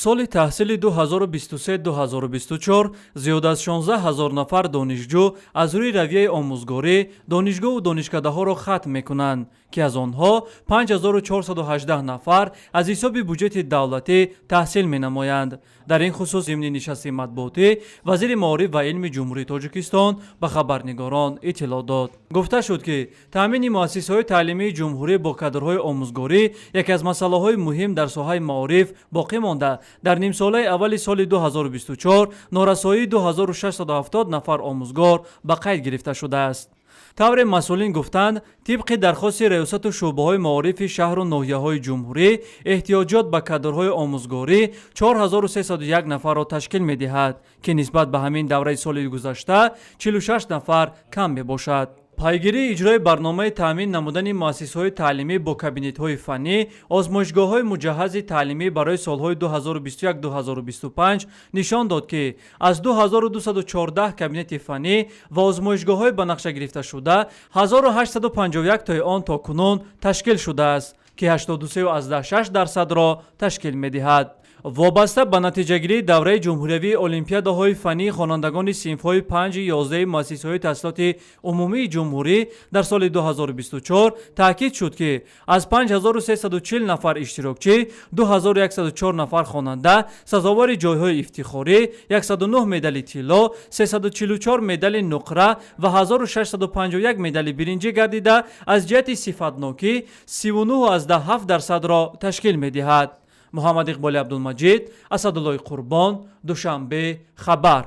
Соли таҳсили 2023-2024 зиёд аз 16 ҳазор нафар донишҷӯ аз рӯи равияи омӯзгорӣ донишгоҳу донишкадаҳоро хатм мекунанд, ки аз онҳо 5418 нафар аз ҳисоби буҷети давлатӣ таҳсил менамоянд. Дар ин хусус зимни нишасти матбуотӣ вазири маориф ва илми Ҷумҳурии Тоҷикистон ба хабарнигорон иттилоъ дод. Гуфта шуд, ки таъмини муассисаҳои таълимии ҷумҳурӣ бо кадрҳои омӯзгорӣ яке аз масъалаҳои муҳим дар соҳаи маориф боқӣ монда, дар нимсолаи аввали соли 2024 норасоии 2670 нафар омӯзгор ба қайд гирифта шудааст. Тавре масъулин гуфтанд, тибқи дархости раёсату шӯъбаҳои маорифи шаҳру ноҳияҳои ҷумҳурӣ эҳтиёҷот ба кадрҳои омӯзгорӣ 4301 нафарро ташкил медиҳад, ки нисбат ба ҳамин давраи соли гузашта 46 нафар кам мебошад. Пайгирии иҷрои барномаи таъмин намудани муассисаҳои таълимӣ бо кабинетҳои фаннӣ, озмоишгоҳҳои муҷаҳҳази таълимӣ барои солҳои 2021-2025 нишон дод, ки аз 2214 кабинети фаннӣ ва озмоишгоҳҳои ба нақша гирифташуда 1851 тои он то кунун ташкил шудааст, ки 83,6 дарсадро ташкил медиҳад. Вобаста ба натиҷагирии давраи ҷумҳуриявии олимпиадаҳои фаннии хонандагони синфҳои 5-11 муассисаҳои таҳсилоти умумии ҷумҳурӣ дар соли 2024 таъкид шуд, ки аз 5340 нафар иштирокчӣ 2104 нафар хонанда сазовори ҷойҳои ифтихорӣ, 109 медали тилло, 344 медали нуқра ва 1651 медали биринҷӣ гардида, аз ҷиҳати сифатнокӣ 39,7 дарсадро ташкил медиҳад. Муҳаммад Иқболи Абдулмаҷид, Асадуллои Қурбон, Душанбе, хабар.